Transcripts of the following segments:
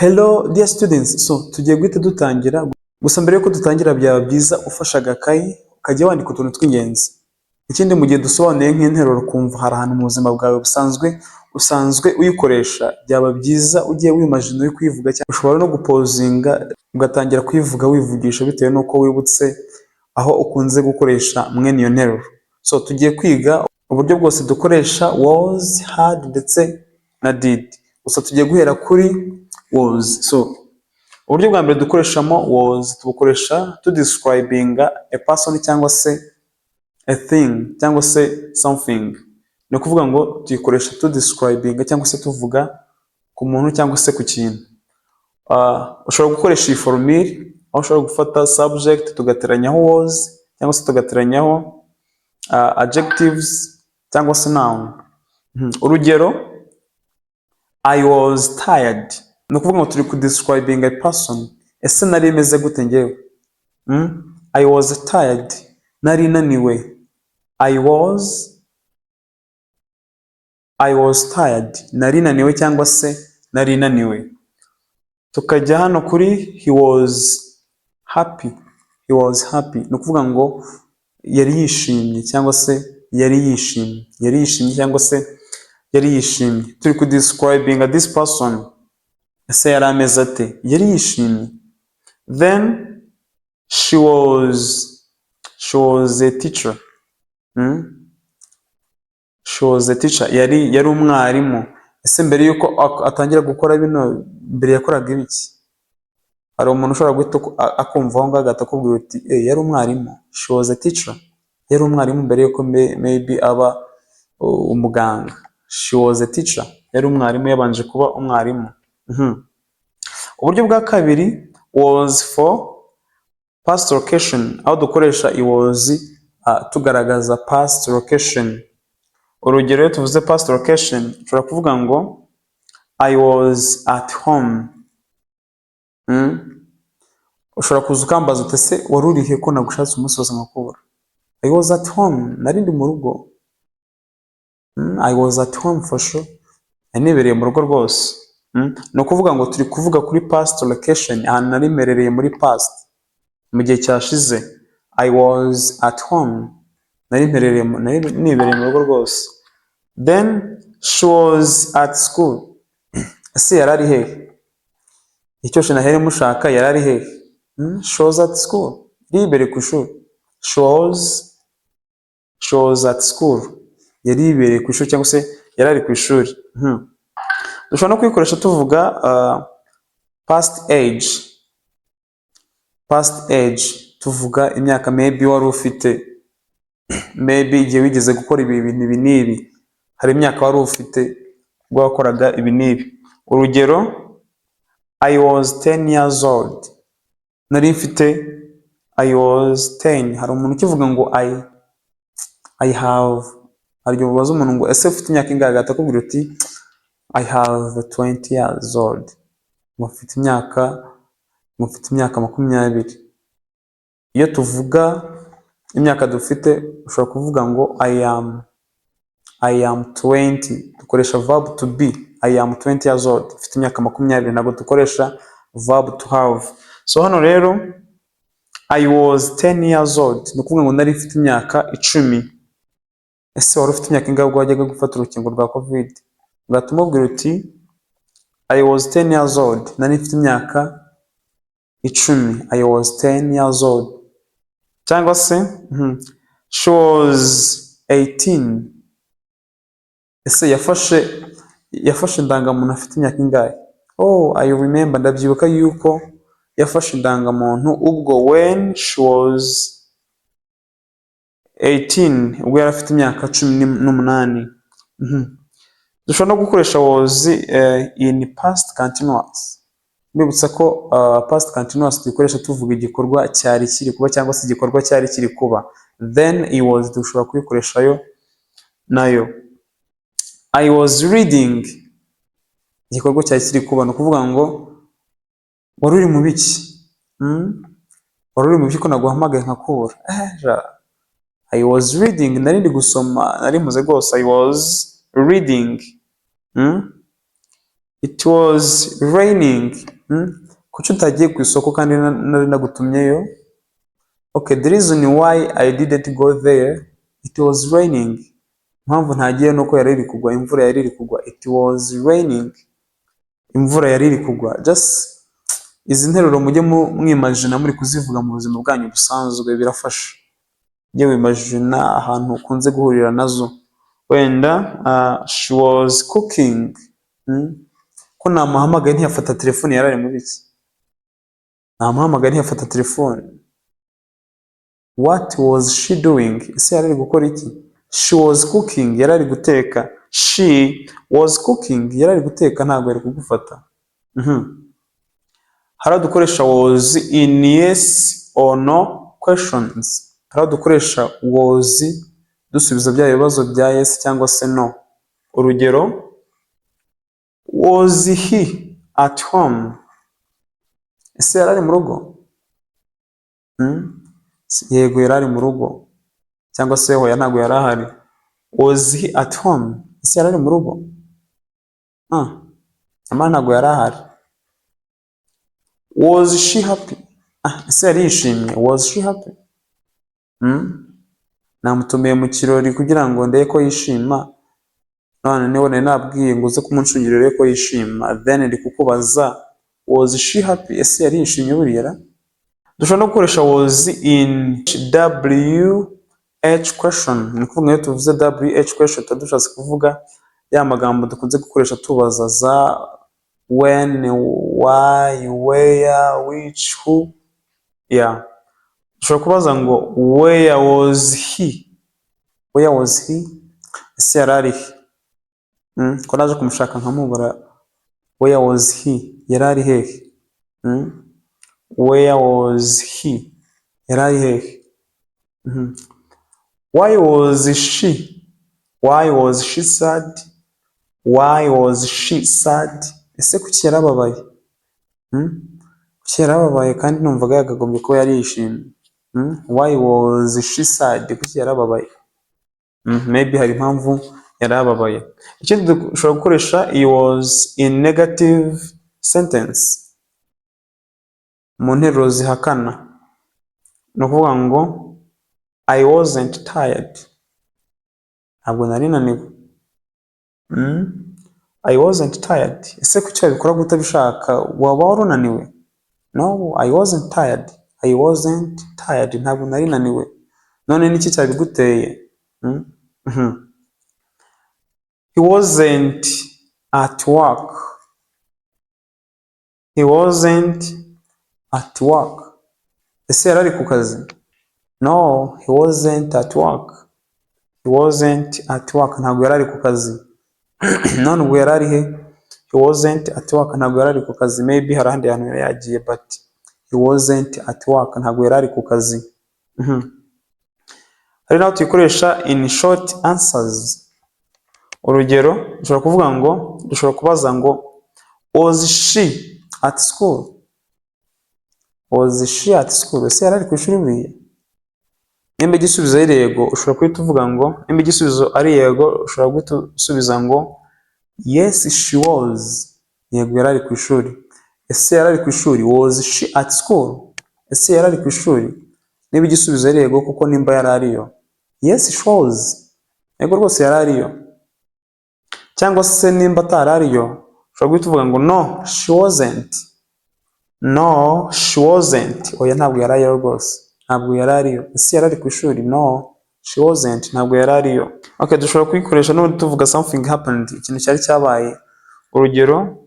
Hello dear students, so tugiye guhita dutangira. Gusa mbere yuko dutangira, byaba byiza ufashe agakayi ukajya wandika utuntu tw'ingenzi. Ikindi, mu gihe dusobanuye nk'interuro ukumva hari ahantu mu buzima bwawe busanzwe usanzwe uyikoresha, byaba byiza ugiye wimagina uri kuyivuga, cyangwa ushobora no gupausinga ugatangira kuyivuga wivugisha bitewe n'uko wibutse aho ukunze gukoresha mwene iyo nteruro. So tugiye kwiga uburyo bwose dukoresha was, had ndetse na did. Gusa tugiye guhera kuri was. So uburyo bwa mbere dukoreshamo was, tubukoresha tudescribinga a person cyangwa se a thing cyangwa se something. Ni ukuvuga ngo tuyikoresha tudescribinga cyangwa se tuvuga ku muntu cyangwa se ku kintu. Ushobora gukoresha iyi formule aho ushobora gufata subject tugateranyaho was cyangwa se tugateranyaho adjectives cyangwa se noun. Urugero, "I was tired." Ni ukuvuga ngo turi kudescribing a person. Ese nari meze gute njyewe? I was tired. Nari naniwe. I was tired. Nari naniwe cyangwa se nari naniwe. Tukajya hano kuri "He was happy." He was happy. Ni ukuvuga ngo yari yishimye cyangwa se yari yishimye. Yari yishimye cyangwa se yari yishimye. Turi kudescribinga this person. Ese yari ameze ate? Yari yishimye. Then she was a teacher. She was a teacher. Yari umwarimu. Ese mbere yuko atangira gukora bino, mbere yakoraga ibiki? Hari umuntu ushobora guhita akumva aho ngaho agahita akubwira uti: "Eh, yari umwarimu." She was a teacher. Yari umwarimu mbere yuko maybe aba umuganga. She was a teacher. Yari umwarimu, yabanje kuba umwarimu. Uburyo bwa kabiri, was for past location, aho dukoresha i was tugaragaza past location. Urugero, iyo tuvuze past location, ushobora kuvuga ngo "I was at home." Ushobora kuza ukambaza uti: "Ese wari urihe ko nagushatse umunsi wose nkakubura?" I was at home, nari ndi mu rugo. I was at home for sure. Nari nibereye mu rugo rwose. Ni ukuvuga ngo turi kuvuga kuri past location, ahantu nari mperereye muri past, mu gihe cyashize. I was at home. Nari nibereye mu rugo rwose. Then she was at school. Ese yari ari hehe? Icyo nahere mushaka, yari ari hehe? She was at school. Yari yibereye ku ishuri. She was at school. Yari yibereye ku ishuri cyangwa se yari ari ku ishuri. Dushobora no kuyikoresha tuvuga past age. Past age tuvuga imyaka maybe wari ufite, maybe igihe wigeze gukora ibi bintu ibi n'ibi, hari imyaka wari ufite ubwo wakoraga ibi n'ibi. Urugero, "I was 10 years old." Nari mfite, I was 10. Hari umuntu ukivuga ngo I have, hari igihe ubaza umuntu ngo: "Ese ufite imyaka ingahe?" Agahita akubwira uti: "I have 20 years old." Ngo mfite imyaka 20. Iyo tuvuga imyaka dufite, ushobora kuvuga ngo "I am 20." Dukoresha verb to be. I am 20 years old. Mfite imyaka 20. Ntabwo dukoresha verb to have. So hano rero, I was 10 years old. Ni ukuvuga ngo nari mfite imyaka 10. Ese wari ufite imyaka ingahe ubwo wajyaga gufata urukingo rwa COVID? Ugahita umubwira uti: "I was 10 years old." Nari mfite imyaka 10. I was 10 years old. Cyangwa se she was 18. Ese yafashe indangamuntu afite imyaka ingahe? Oh, I remember, ndabyibuka yuko yafashe indangamuntu ubwo, when she was 18, ubwo yari afite imyaka 18. Dushobora no gukoresha was in past continuous. Mbibutsa ko past continuous tuyikoresha tuvuga igikorwa cyari kiri kuba cyangwa se igikorwa cyari kiri kuba. Then i was dushobora kuyikoreshayo nayo. I was reading. Igikorwa cyari kiri kuba, ni ukuvuga ngo wari uri mu biki? Wari uri mu biki ko naguhamagaye nkakubura? Eh, ja. I was reading. Nari ndi gusoma, nari mpuze rwose. I was reading. It was raining. Kuki utagiye ku isoko kandi nari nagutumyeyo? Okay, the reason why I didn't go there, it was raining. Impamvu ntagiye nuko yari iri kugwa, imvura yari iri kugwa. It was raining. Imvura yari iri kugwa. Just izi nteruro mujye mwimagina muri kuzivuga mu buzima bwanyu busanzwe, birafasha. Ujye wimagina ahantu ukunze guhurira nazo. Wenda she was cooking. Ko namuhamagaye ntiyafata telefone, yari ari mu biki? Namuhamagaye ntiyafata telefone. What was she doing? Ese yari ari gukora iki? She was cooking. Yari ari guteka. She was cooking. Yari ari guteka, ntabwo yari kugufata. Hari aho dukoresha was in yes or no questions. Hari aho dukoresha was dusubiza bya bibazo bya yes cyangwa se no. Urugero, was he at home? Ese yari ari mu rugo? Yego, yari ari mu rugo. Cyangwa se hoya, ntabwo yari ahari. Was he at home? Ese yari ari mu rugo? Ah, nyamara ntabwo yari ahari. Was she happy? Ah, ese yari yishimye? Was she happy? Namutumiye mu kirori kugira ngo ndebe ko yishima. None niwe nari nabwiye ngo uze kumuncungira urebe ko yishima. Then ndi kukubaza, was she happy? Ese yari yishimye buriya ra? Dushobora no gukoresha was in WH question. Ni ukuvuga iyo tuvuze WH question, tuba dushatse kuvuga ya magambo dukunze gukoresha tubaza za when, why, where, which, who. Yeah. Dushobora kubaza ngo where was he? Where was he? Ese yari ari he? Ko naje kumushaka nkamubura. Where was he? Yari ari hehe? Where was he? Yari ari hehe? Why was she? Why was she sad? Why was she sad? Ese kuki yarababaye? Kuki yarababaye kandi numvaga yakagombye kuba yari yishimye? Why was she sad? Kuki yarababaye? Maybe hari impamvu yarababaye. Ikindi, dushobora gukoresha iyi was in negative sentence. Mu nteruro zihakana. Ni ukuvuga ngo I wasn't tired. Ntabwo nari naniwe. I wasn't tired. Ese kuki wabikora utabishaka? Waba wari unaniwe? No, I wasn't tired. I wasn't tired. Ntabwo nari naniwe. None niki cyabiguteye? He wasn't at work. He wasn't at work. Ese yari ari ku kazi? No, he wasn't at work. He wasn't at work. Ntabwo yari ari ku kazi. None ubwo yari ari he? He wasn't at work. Ntabwo yari ari ku kazi. Maybe hari ahandi hantu yari yagiye, but he wasn't at work. Ntabwo yari ari ku kazi. Hari n'aho tuyikoresha in short answers. Urugero, dushobora kuvuga ngo, dushobora kubaza ngo was she at school? Was she at school? Ese yari ari ku ishuri buriya? Nimba igisubizo ari yego, ushobora guhita uvuga ngo, nimba igisubizo ari yego, ushobora guhita usubiza ngo yes, she was. Yego, yari ari ku ishuri. Ese yari ari ku ishuri? Was she at school? Ese yari ari ku ishuri? Niba igisubizo ari yego kuko nimba yari ariyo. Yes, she was. Yego rwose, yari ariyo. Cyangwa se nimba atari ariyo, ushobora guhita uvuga ngo no, she wasn't. No, she wasn't. Oya, ntabwo yari ariyo rwose, ntabwo yari ariyo. Ese yari ari ku ishuri? No, she wasn't. Ntabwo yari ariyo. Okay, dushobora kuyikoresha n'ubundi tuvuga something happened, ikintu cyari cyabaye. Urugero,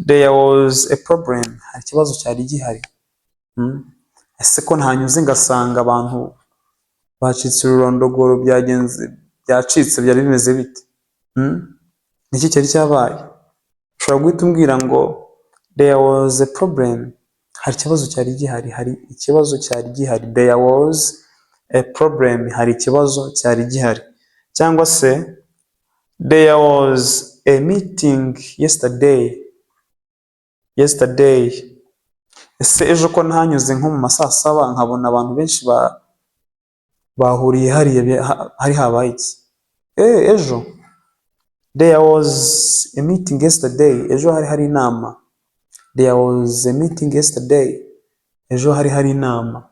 there was a problem. Hari ikibazo cyari gihari. Ese ko ntanyuze ngasanga abantu bacitse ururondogoro, byagenze byacitse, byari bimeze bite? Niki cyari cyabaye? Ushobora guhita umbwira ngo there was a problem. Hari ikibazo cyari gihari, hari ikibazo cyari gihari. There was a problem. Hari ikibazo cyari gihari. Cyangwa se there was a meeting yesterday. Yesterday. Ese ejo ko ntanyuze nko mu ma saa 7 nkabona abantu benshi bahuriye hariya, hari habaye iki? Ejo. There was a meeting yesterday. Ejo hari inama. There was a meeting yesterday. Ejo hari inama.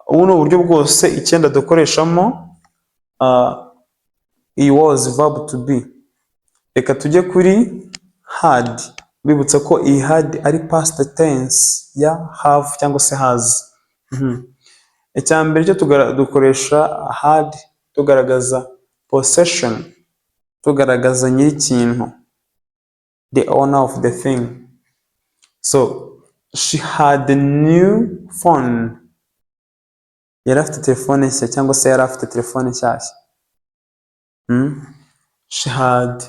Ubu ni uburyo bwose icyenda dukoreshamo iyi was, verb to be. Reka tujye kuri had. Bibutsa ko iyi had ari past tense ya have cyangwa se has. Icya mbere cyo dukoresha had tugaragaza possession, tugaragaza nyir'ikintu, the owner of the thing. So she had a new phone. Yari afite telefone nshya cyangwa se yari afite telefone nshyashya. She had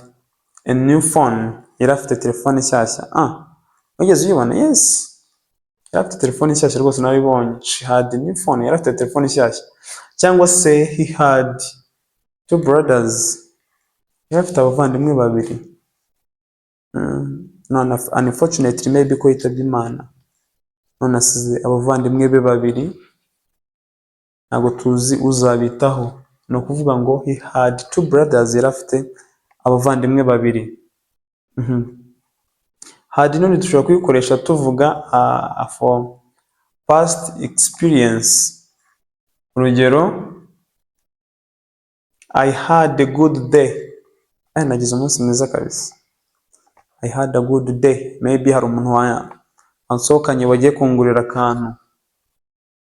a new phone. Yari afite telefone nshyashya. Ah, wigeze uyibona? Yes. Yari afite telefone nshyashya rwose, narabibonye. She had a new phone. Yari afite telefone nshyashya. Cyangwa se he had two brothers. Yari afite abavandimwe babiri. None unfortunately maybe ko yitabye Imana. None asize abavandimwe be babiri. Ntabwo tuzi uzabitaho. Ni ukuvuga ngo he had two brothers. Yari afite abavandimwe babiri. Had none dushobora kuyikoresha tuvuga for past experience. Urugero, I had a good day. Nagize umunsi mwiza kabisa. I had a good day. Maybe hari umuntu wansohokanye, wagiye kungurira akantu.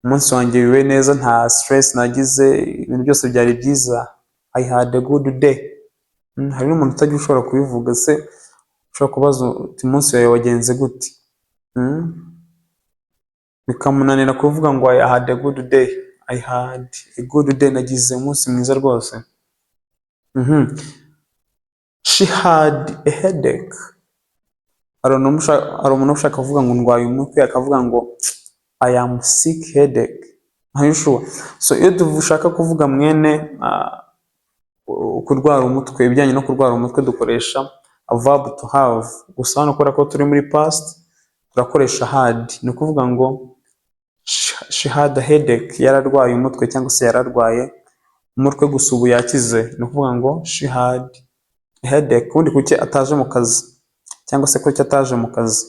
Umunsi wanjye wiwe neza, nta stress nagize, ibintu byose byari byiza. I had a good day. Hari n'umuntu utajya ushobora kubivuga se, ushobora kubaza uti: "Umunsi wawe wagenze gute?" Bikamunanira kuvuga ngo "I had a good day." I had a good day. Nagize umunsi mwiza rwose. She had a headache. Hari umuntu ushaka kuvuga ngo ndwaye umutwe, akavuga ngo "I am sick headache." Are you sure? So iyo dushaka kuvuga mwene kurwara umutwe, ibijyanye no kurwara umutwe, dukoresha a verb to have. Gusa hano kubera ko turi muri past, turakoresha had. Ni ukuvuga ngo she had a headache. Yararwaye umutwe cyangwa se yararwaye umutwe, gusa ubu yakize. Ni ukuvuga ngo she had a headache. Ubundi kuki ataje mu kazi cyangwa se kuki ataje mu kazi?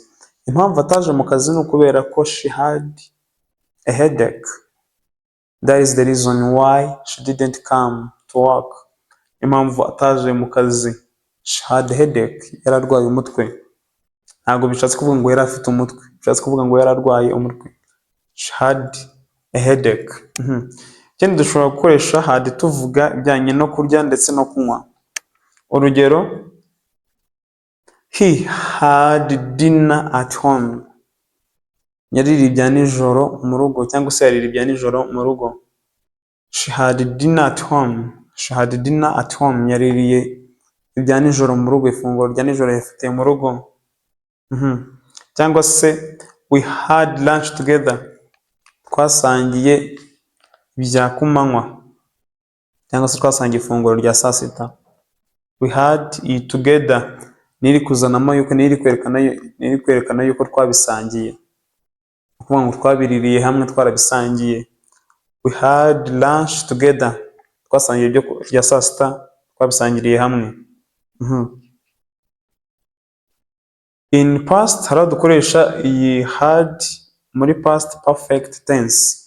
Impamvu ataje mu kazi ni ukubera ko she had a headache. That is the reason why she didn't come to work. Impamvu ataje mu kazi, she had a headache, yararwaye umutwe. Ntabwo bishatse kuvuga ngo yari afite umutwe, bishatse kuvuga ngo yararwaye umutwe. She had a headache. Ikindi, dushobora gukoresha had tuvuga ibijyanye no kurya ndetse no kunywa. Urugero, he had dinner at home. Yaririye ibya nijoro mu rugo cyangwa se yaririye ibya nijoro mu rugo. She had dinner at home. She had dinner at home. Yaririye ibya nijoro mu rugo, ifunguro rya nijoro yafitiye mu rugo. Cyangwa se we had lunch together. Twasangiye ibya kumanywa cyangwa se twasangiye ifunguro rya saa sita. We had it together. Niri kuzanamo yuko niri kwerekana yuko twabisangiye. Ni ukuvuga ngo twabiririye hamwe, twarabisangiye. We had lunch together. Twasangiye ibyo kurya saa sita, twabisangiriye hamwe. In past, hari aho dukoresha iyi had muri past perfect tense.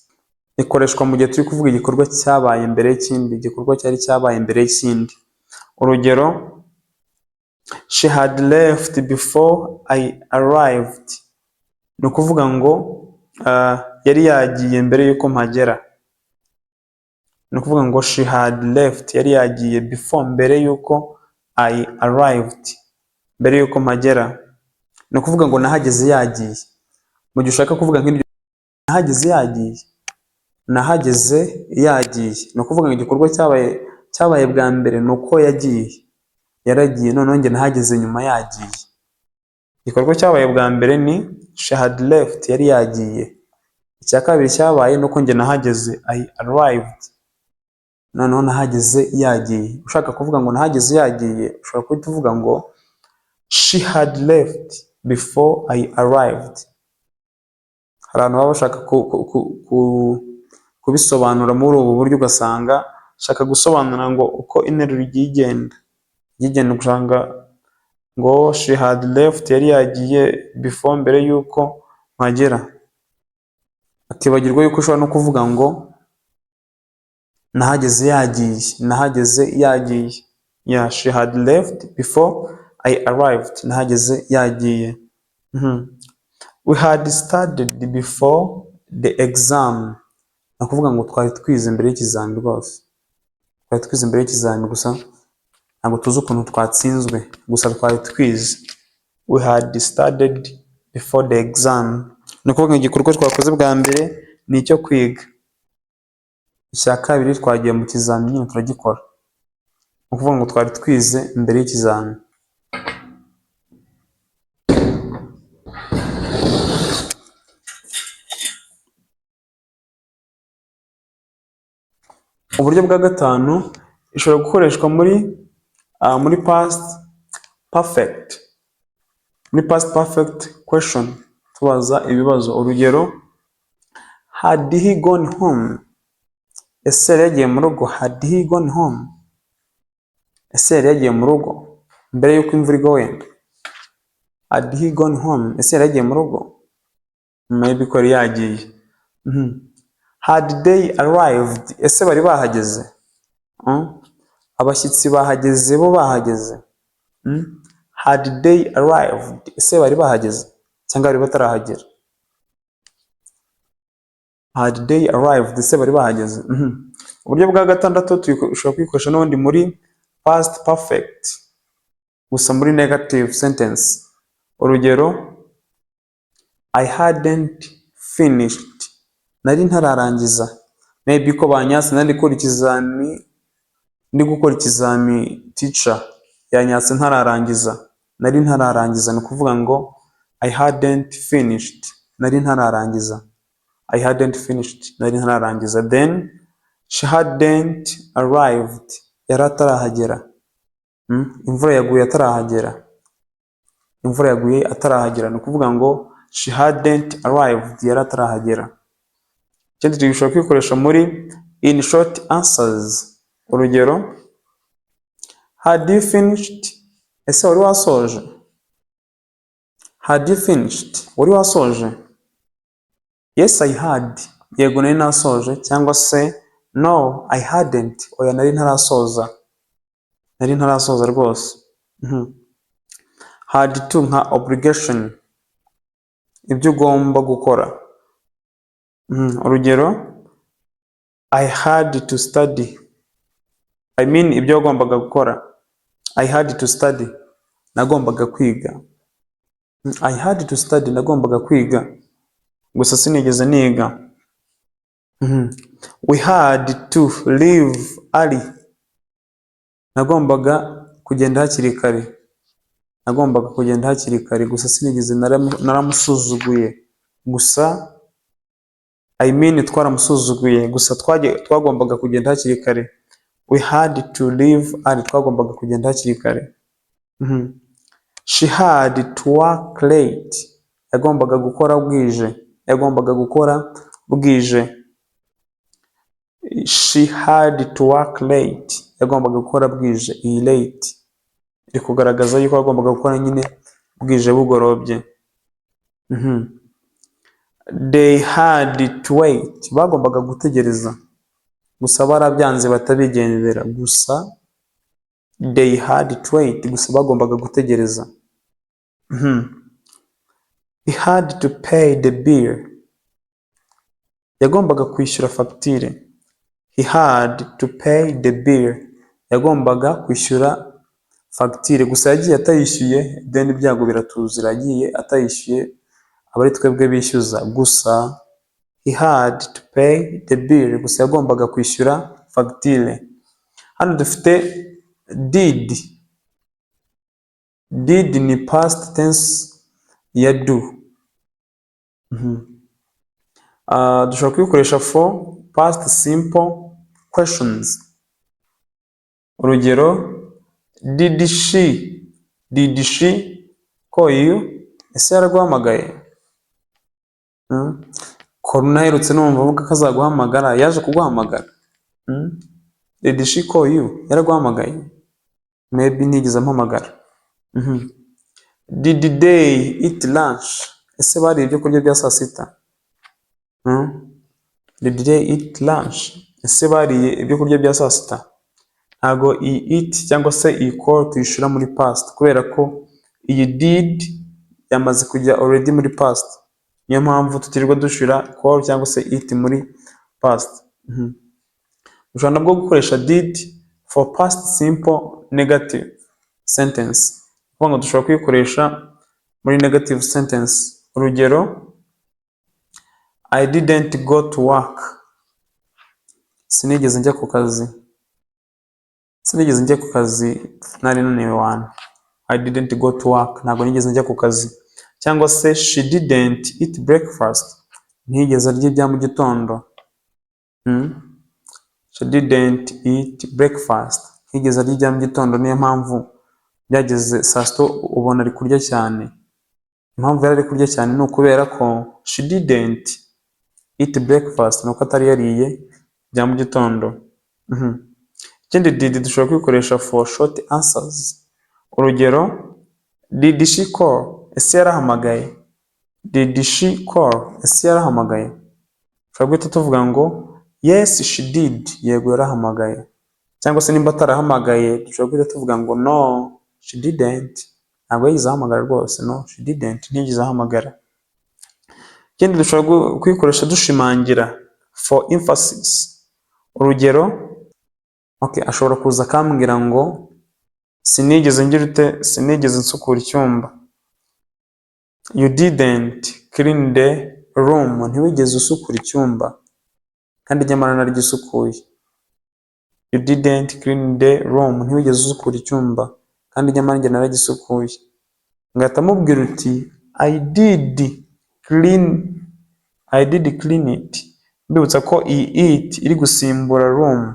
Ikoreshwa mu gihe turi kuvuga igikorwa cyabaye mbere y'ikindi, igikorwa cyari cyabaye mbere y'ikindi. Urugero, she had left before I arrived. Ni ukuvuga ngo yari yagiye mbere y'uko mpagera. Ni ukuvuga ngo she had left, yari yagiye, before, mbere y'uko, I arrived, mbere y'uko mpagera. Ni ukuvuga ngo nahageze yagiye. Mu gihe ushaka kuvuga nk'iryo, nahageze yagiye, nahageze yagiye, ni ukuvuga ngo igikorwa cyabaye bwa mbere ni uko yagiye, yaragiye, noneho njye nahageze nyuma yagiye. Igikorwa cyabaye bwa mbere ni she had left, yari yagiye. Icya kabiri cyabaye ni uko njye nahageze, I arrived, noneho nahageze yagiye. Ushaka kuvuga ngo nahageze yagiye, ushobora guhita uvuga ngo she had left before I arrived. Hari abantu baba bashaka kubisobanura muri ubu buryo, ugasanga Shaka gusobanura ngo uko interuro igiye igenda. Igiye igenda usanga ngo she had left, yari yagiye, before, mbere yuko mpagera. Akibagirwa yuko ushobora no kuvuga ngo nahageze yagiye, nahageze yagiye. Yeah, she had left before I arrived. Nahageze yagiye. We had studied before the exam. Ni ukuvuga ngo twari twize mbere y'ikizami rwose. Twari twize mbere y'ikizami, gusa ntabwo tuzi ukuntu twatsinzwe, gusa twari twize. We had studied before the exam. Ni ukuvuga ngo igikorwa twakoze bwa mbere ni icyo kwiga. Icya kabiri twagiye mu kizami nyine turagikora. Ni ukuvuga ngo twari twize mbere y'ikizami. Uburyo bwa gatanu ishobora gukoreshwa muri past perfect. Muri past perfect question tubaza ibibazo. Urugero, had he gone home? Ese yari yagiye mu rugo? Had he gone home? Ese yari yagiye mu rugo mbere y'uko imvura igwa wenda? Had he gone home? Ese yari yagiye mu rugo? Maybe ko yari yagiye. Had they arrived? Ese bari bahageze? Abashyitsi bahageze, bo bahageze? Had they arrived? Ese bari bahageze cyangwa bari batarahagera? Had they arrived? Ese bari bahageze? Uburyo bwa gatandatu ushobora kwikoresha n'ubundi muri past perfect, gusa muri negative sentence. Urugero, I hadn't finished. Nari ntararangiza. Maybe ko banyatse nari gukora ikizami, ndi gukora ikizami, teacher yanyatse ntararangiza. Nari ntararangiza, ni ukuvuga ngo I hadn't finished. Nari ntararangiza. I hadn't finished. Nari ntararangiza. Then she hadn't arrived. Yari atarahagera. Imvura yaguye atarahagera. Imvura yaguye atarahagera. Ni ukuvuga ngo she hadn't arrived. Yari atarahagera. Ikindi dushobora kwikoresha muri in short answers. Urugero, had you finished? Ese wari wasoje? Had you finished? Wari wasoje? Yes, I had. Yego, nari nasoje, cyangwa se no, I hadn't. Oya, nari ntarasoza. Nari ntarasoza rwose. Had to nka obligation. Ibyo ugomba gukora. Urugero, I had to study. I mean, ibyo wagombaga gukora. I had to study. Nagombaga kwiga. I had to study. Nagombaga kwiga. Gusa sinigeze niga. We had to leave early. Nagombaga kugenda hakiri kare. Nagombaga kugenda hakiri kare, gusa sinigeze, naramusuzuguye. Gusa, I mean, twaramusuzuguye, gusa twagombaga kugenda hakiri kare. We had to leave early. Twagombaga kugenda hakiri kare. She had to work late. Yagombaga gukora bwije. Yagombaga gukora bwije. She had to work late. Yagombaga gukora bwije. Iyi late iri kugaragaza yuko yagombaga gukora nyine bwije, bugorobye. They had to wait. Bagombaga gutegereza. Gusa barabyanze batabigendera. Gusa they had to wait. Gusa bagombaga gutegereza. He had to pay the bill. Yagombaga kwishyura fagitire. He had to pay the bill. Yagombaga kwishyura fagitire. Gusa yagiye atayishyuye, then ibyago biratuzira. Yagiye atayishyuye, aba ari twebwe bishyuza. Gusa he had to pay the bill. Gusa yagombaga kwishyura fagitire. Hano dufite did. Did ni past tense ya do. Dushobora kuyikoresha for past simple questions. Urugero, did she call you? Ese yaraguhamagaye? Ko naherutse numva avuga ko azaguhamagara, yaje kuguhamagara? Did she call you? Yaraguhamagaye? Maybe ntiyigeze ampamagara. Did they eat lunch? Ese bariye ibyo kurya bya saa sita? Did they eat lunch? Ese bariye ibyo kurya bya saa sita? Ntago iyi eat cyangwa se iyi call tuyishyira muri past, kubera ko iyi did yamaze kujya already muri past. Niyo mpamvu tutirirwa dushyira call cyangwa se eat muri past. Ushobora nabwo gukoresha did for past simple negative sentence. Kuvuga ngo dushobora kuyikoresha muri negative sentence. Urugero, I didn't go to work. Sinigeze njya ku kazi. Sinigeze njya ku kazi, nari naniwe wana. I didn't go to work. Ntabwo nigeze njya ku kazi. Cyangwa se she didn't eat breakfast. Ntiyigeze arya ibya mu gitondo. She didn't eat breakfast. Ntiyigeze arya ibya mu gitondo, niyo mpamvu byageze saa sita ubona ari kurya cyane. Impamvu yari ari kurya cyane ni ukubera ko she didn't eat breakfast, ni uko atari yariye bya mu gitondo. Ikindi, did dushobora kuyikoresha for short answers. Urugero, did she call? Ese yarahamagaye? Did she call? Ese yarahamagaye? Ushobora guhita tuvuga ngo yes, she did. Yego, yarahamagaye. Cyangwa se nimba atarahamagaye, dushobora guhita tuvuga ngo no, she didn't. Ntabwo yigeze ahamagara rwose. No, she didn't. Ntiyigeze ahamagara. Ikindi, dushobora kuyikoresha dushimangira, for emphasis. Urugero, okay, ashobora kuza akambwira ngo sinigeze ngira ute, sinigeze nsukura icyumba. You didn't clean the room. Ntiwigeze usukura icyumba. Kandi nyamara naragisukuye. You didn't clean the room. Ntiwigeze usukura icyumba. Kandi nyamara njye naragisukuye. Ngahita mubwira uti I did clean it. Mbibutsa ko iyi it iri gusimbura room.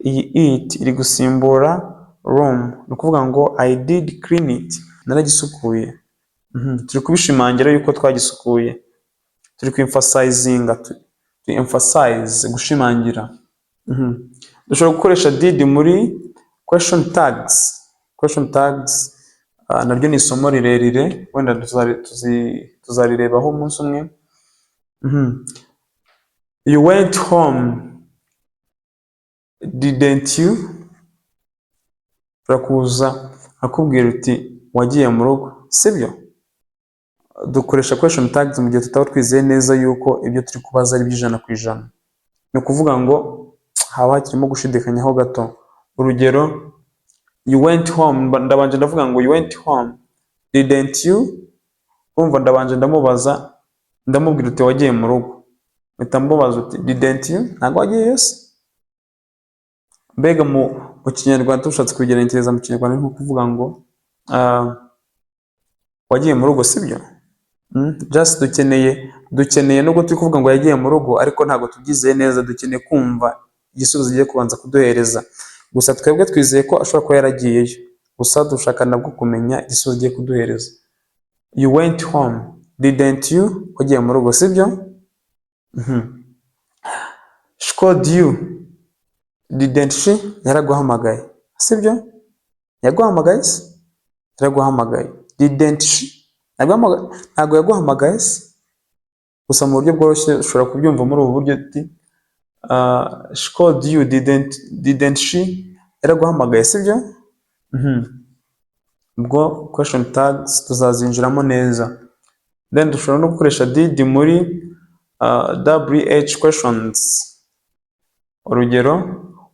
Iyi it iri gusimbura room. Ni ukuvuga ngo I did clean it. Naragisukuye. Turi kubishimangira yuko twagisukuye. Turi ku emphasizinga, to emphasize, gushimangira. Dushobora gukoresha did muri question tags. Question tags naryo ni isomo rirerire, wenda tuzarirebaho umunsi umwe. You went home, didn't you? Ushobora kuza akubwira uti wagiye mu rugo, sibyo? Dukoresha question tags mu gihe tutaba twizeye neza yuko ibyo turi kubaza ari 100%. Ni ukuvuga ngo haba hakirimo gushidikanyaho gato. Urugero, you went home, ndabanje ndavuga ngo you went home, didn't you? Urumva ndabanje ndamubaza, ndamubwira uti wagiye mu rugo. Mpita mubaza uti didn't you? Ntabwo wagiyeyo se? Mbega mu Kinyarwanda, dushatse kubigenekereza mu Kinyarwanda, ni nko kuvuga ngo wagiye mu rugo, sibyo? Just dukeneye, nubwo turi kuvuga ngo yagiye mu rugo, ariko ntabwo tubyizeye neza, dukeneye kumva igisubizo agiye kubanza kuduhereza. Gusa twebwe twizeye ko ashobora kuba yaragiyeyo. Gusa dushaka nabwo kumenya igisubizo agiye kuduhereza. You went home, didn't you? Wagiye mu rugo, sibyo? She called you, didn't she? Yaraguhamagaye, sibyo? Yaguhamagaye se? Yaraguhamagaye. Didn't she? Ntabwo yaguhamagaye se? Gusa mu buryo bworoshye ushobora kubyumva muri ubu buryo uti she called you, didn't she? Yaraguhamagaye, sibyo? Ubwo question tags tuzazinjiramo neza. Then dushobora no gukoresha did muri WH questions. Urugero,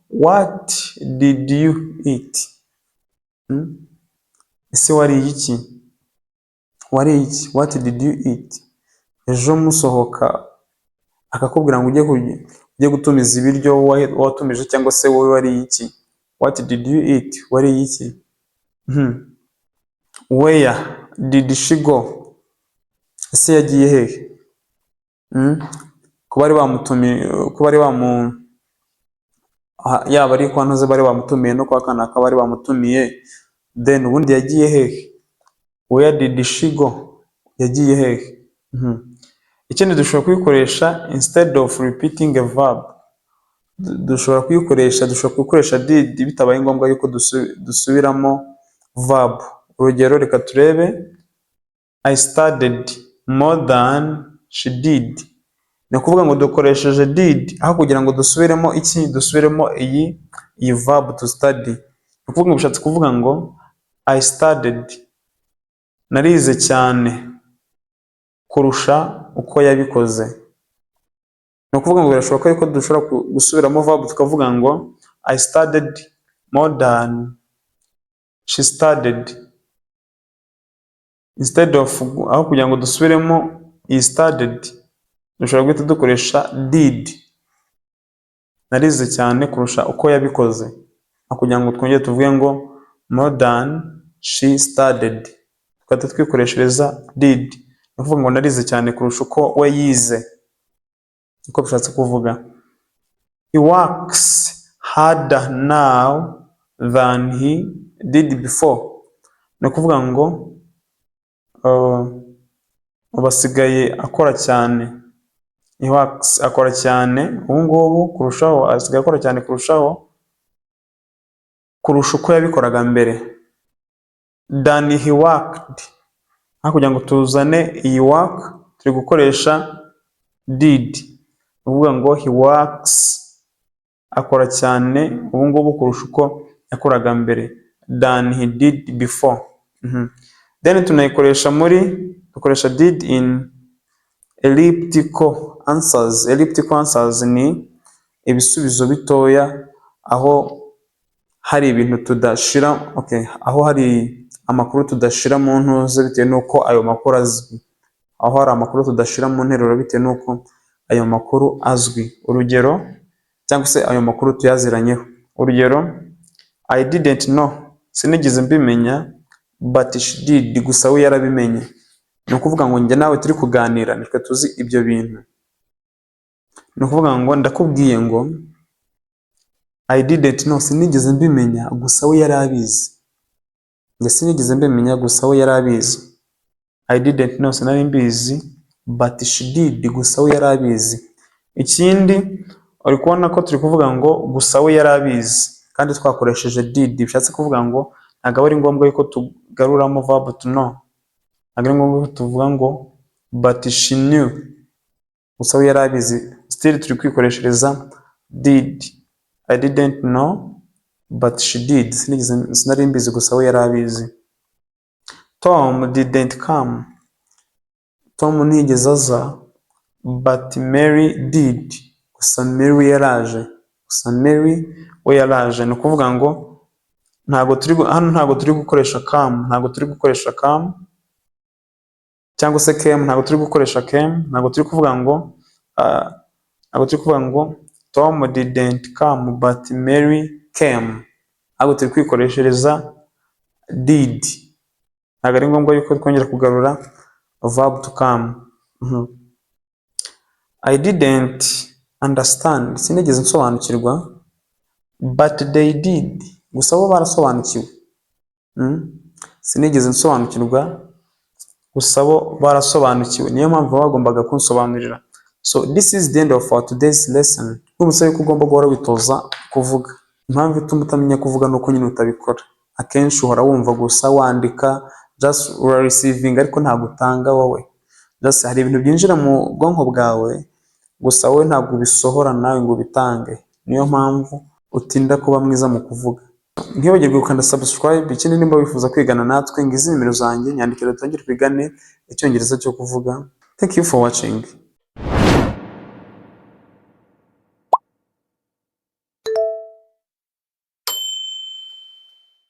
what did you eat? Ese wariye iki? Wariye iki? What did you eat? Ejo musohoka akakubwira ngo ujye gutumiza ibiryo watumije, cyangwa se wowe wariye iki? What did you eat? Wariye iki? Where did she go? Ese yagiye hehe? Ko bari bamutumiye, ko bari bamu yaba ari kwa Ntuze bari bamutumiye, no kwa kanaka bari bamutumiye, then ubundi yagiye hehe? Where did she go? Yagiye hehe? Ikindi, dushobora kuyikoresha instead of repeating a verb. Dushobora kuyikoresha, dushobora gukoresha did bitabaye ngombwa yuko dusubiramo verb. Urugero, reka turebe: "I studied more than she did." Ni ukuvuga ngo dukoresheje did aho kugira ngo dusubiremo iki? Dusubiremo iyi verb to study. Ni ukuvuga ngo bishatse kuvuga ngo I studied, narize cyane kurusha uko yabikoze. Ni ukuvuga ngo birashoboka yuko dushobora gusubiramo verb tukavuga ngo "I studied more than she studied." Instead of, aho kugira ngo dusubiremo iyi studied, dushobora guhita dukoresha did. Narize cyane kurusha uko yabikoze. Aho kugira ngo twongere tuvuge ngo more than she studied, tugahita twikoreshereza did. Ni ukuvuga ngo narize cyane kurusha uko we yize. Niko bishatse kuvuga. "He works harder now than he did before." Ni ukuvuga ngo ubu asigaye akora cyane. He works, akora cyane ubu ngubu kurushaho, asigaye akora cyane kurushaho, kurusha uko yabikoraga mbere. Than he worked. Aho kugira ngo tuzane iyi work, turi gukoresha did. Ni ukuvuga ngo he works, akora cyane ubu ngubu kurusha uko yakoraga mbere. Than he did before. Then tunayikoresha muri, dukoresha did in elliptical answers. Elliptical answers ni ibisubizo bitoya aho hari ibintu tudashira, okay, aho hari amakuru tudashira mu ntuze bitewe n'uko ayo makuru azwi. Aho hari amakuru tudashira mu nteruro bitewe n'uko ayo makuru azwi. Urugero, cyangwa se ayo makuru tuyaziranyeho. Urugero: "I didn't know", sinigeze mbimenya, "but she did", gusa we yarabimenye. Ni ukuvuga ngo njye nawe turi kuganira nitwe tuzi ibyo bintu. Ni ukuvuga ngo ndakubwiye ngo I didn't know, sinigeze mbimenya, gusa we yari abizi. Njye sinigeze mbimenya, gusa we yari abizi. I didn't know, sinari mbizi, but she did, gusa we yari abizi. Ikindi, uri kubona ko turi kuvuga ngo gusa we yari abizi kandi twakoresheje did, bishatse kuvuga ngo ntabwo aba ari ngombwa yuko tugaruramo verb to know. Ntabwo ari ngombwa ko tuvuga ngo but she knew. Gusa we yari abizi. Still turi kwikoreshereza did. I didn't know, but she did. Sinigeze, sinari mbizi, gusa we yari abizi. Tom didn't come. Tom ntiyigeze aza, but Mary did. Gusa Mary yaraje. Gusa Mary we yaraje. Ni ukuvuga ngo ntabwo turi hano, ntabwo turi gukoresha come, ntabwo turi gukoresha come cyangwa se came, ntabwo turi gukoresha came, ntabwo turi kuvuga ngo ntabwo turi kuvuga ngo Tom didn't come but Mary came. Ahubwo turi kwikoreshereza did. Ntabwo ari ngombwa yuko twongera kugarura verb to come. I didn't understand. Sinigeze nsobanukirwa, but they did. Gusa bo barasobanukiwe. Sinigeze nsobanukirwa, gusa bo barasobanukiwe. Niyo mpamvu bagombaga kunsobanurira. So this is the end of our today's lesson. Nkwibutsa yuko ugomba guhora witoza kuvuga. Impamvu ituma utamenya kuvuga ni uko nyine utabikora. Akenshi uhora wumva gusa, wandika, just ura receiving ariko ntabwo utanga wowe. Just hari ibintu byinjira mu bwonko bwawe, gusa wowe ntabwo ubisohora nawe ngo ubitange. Niyo mpamvu utinda kuba mwiza mu kuvuga. Ntiwibagirwe gukanda subscribe. Ikindi, nimba wifuza kwigana natwe, ngizi nimero zanjye, nyandikira dutangire twigane Icyongereza cyo kuvuga. Thank you for watching.